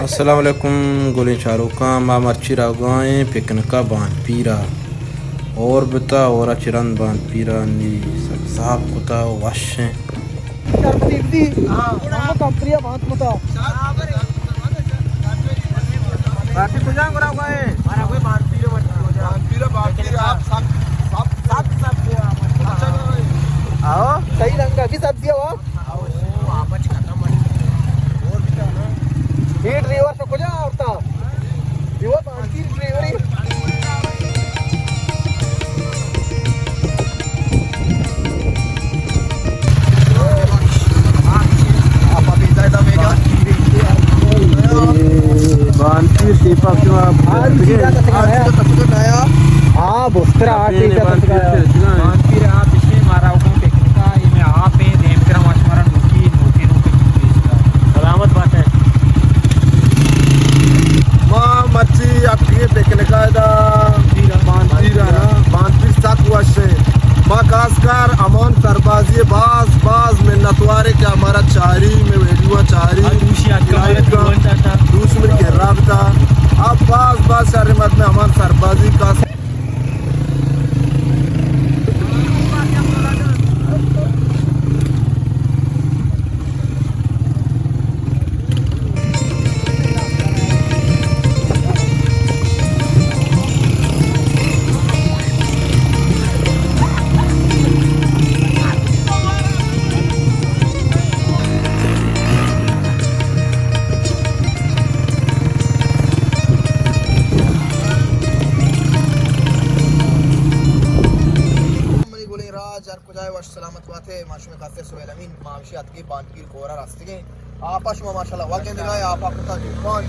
السلام علیکم گلیں چاروکاں، ما مرچی روگا ایں پکنکا بانپیرا۔ اور بتا، اورا چہ رند بانپیرا نی سک صاف کتا و وش ایں۔ شربتی دی، ہاں، ہم کمپنی بانت متا۔ باقی کجا گرا گئے؟ مارا کوئی بانپیرا، بانپیرا، بانپیرا، آپ سب، سب، سب، سب۔ اچھا، آؤ۔ صحیح رنگ کی سبزی ہو۔ اے ڈرائیور تو کجا آورتا؟ یہ وہ بانکی ڈرائیور ہے۔ بانکی شیپا کیوں آپ؟ ہاں، بستر آٹھ۔ بانکی آپ اسے مارا حکم پکنکا، یہ میں آپ ہیں، دیم کرا ماش مارا نوکی، نوکی، نوکی۔ سلامت بات ہے۔ ما مرچی اتکگیں پکنکا ادا بانپیر نا، بانپیر سک وش ہے۔ ما خاص کر امان سربازی باز، باز منتوار ہے کہ ہمارا چاری میں ویڈیو چاری۔ دوشی اتکا ہمارا لائک دوان چاہتا۔ دوش من گرا بتا۔ اب باز، باز شر مت میں امان سربازی کا منی گلیں راج ہر کجائے وش سلامت باتے، ما شمے کاستے سہیل امین، ما ہمشی اتکگیں بانپیر کورا رستگیں۔ آپا شما ماشاءاللہ وگندگا، آپا کتا جوان۔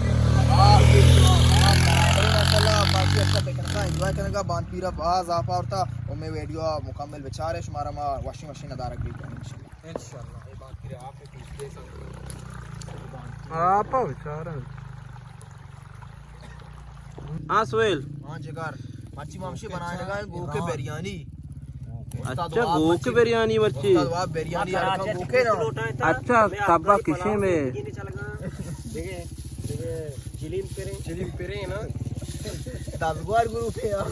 ماشاءاللہ، باقی اچھا پکنکا انجوائے کنگا، بانپیرا باز آپا اورتا۔ و میں ویڈیو مکمل بچارے، شمارا ما وشی مشین ندارگ بیت انشاءاللہ۔ انشاءاللہ، اے بانپیرا آپ ہے۔ آپا بچارے۔ ہاں سہیل۔ ہاں جگر، مرچی ما ہمشی بنائے لگا ہیں گوکے بریانی۔ اچھا، گوکے بریانی مرچی۔ استاد واب بریانی یار، گوکے نا۔ اچھا، تبا کشے میں۔ جلیم پرے۔ جلیم پرے نا۔ دزگوار گروپ ہے یار۔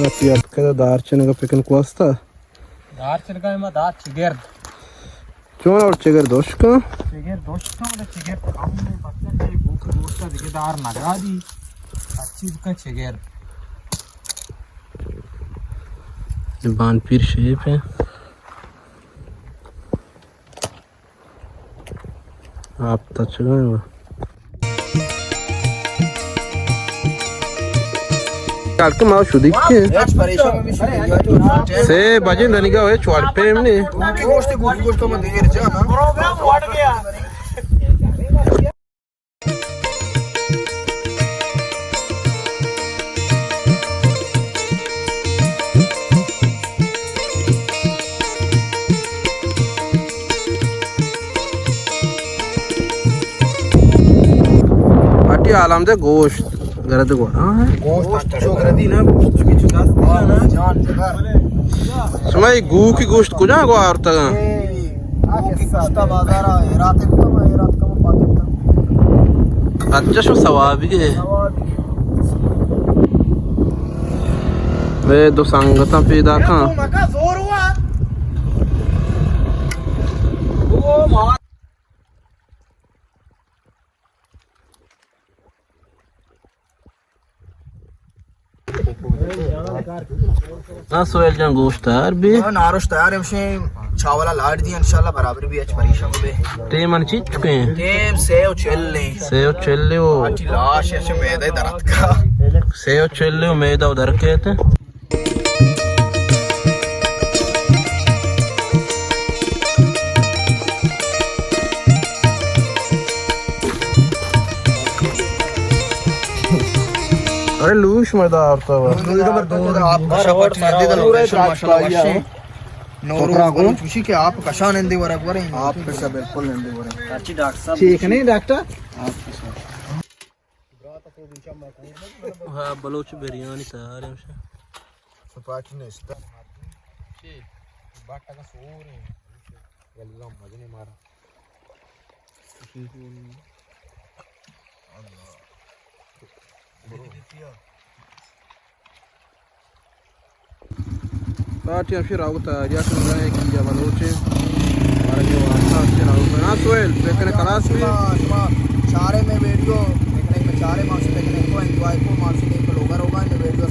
وتی اتکگ دار چنگا پکنک واسطہ۔ دار چنگا ما دار چگرد۔ چون اور چگر دوشکا؟ چگر دوشکا، مطلب چگر کم نے، پتہ نہیں، بھوک گوشتا دیگه دار نگادی۔ اچھی بکن چگر۔ بانپیر شیپ ہے۔ آپ تچگا ہے۔ کالکہ ما شدی کہ سے بجے دنیگا ہوئے چوار پیم نے۔ گوشت، گوشت، گوشت، من دیر جانا۔ پارٹی عالم دے گوشت گرد گوڑا، ہاں۔ گوشت اچھو گردی نا، گوشت چکی چو دست دینا نا۔ جان جگر۔ شما یہ گو کی گوشت کجا گو آورتگا؟ اے، آ گو کی قصہ گوشتا بازارا ایرات کتا، ما ایرات کم پاکتا۔ اچھا، شو ثوابی ہے۔ ثوابی۔ اے دو سنگتاں پیدا کن۔ ہاں سہیل جان، گوشت تیار بی۔ ہاں، ناروش تیار ہے، ہمشیں چاولا لاڈ دی، انشاءاللہ برابر بی، اچ پریشان بے۔ ٹیم ان چیچ چکے ہیں؟ ٹیم سے و چل ہیں۔ سے و چل ہو۔ آٹی لاش ہے، اچھے میدے درد کا۔ سے و چل ہو، میدہ و درکیت۔ ارے لوش مدار تو۔ آپ کا شپر چیز دے دلو، ماشاءاللہ وشیں۔ نوروز ٹوکرا کو۔ بلوچ گوشی کہ آپ کشا نندے ورگ وریں۔ آپ کشا بالکل نندے وریں۔ اچھی ڈاکٹر صاحب۔ ٹھیک نہیں ڈاکٹر؟ آپ کشا۔ ہاں، بلوچ بریانی تیار ہے۔ سپاٹ نیست۔ چی؟ باٹا کا سور ہے۔ گلگام مزنے مارا۔ اللہ۔ برو۔ پارٹی ہمشی راوگ تیاری ءَ کنگ ءَ ایں، کیا بلوچ ایں۔ مارا جو واسطہ ہمشی راوگ ءَ۔ ہاں سہیل، پکنک خلاص بی؟ شما، شما چارے میں ویڈیو، پکنک میں چارے مانسی پکنک کو انجوائے کو، مانسی نے کو لوگا روگا میں ویڈیو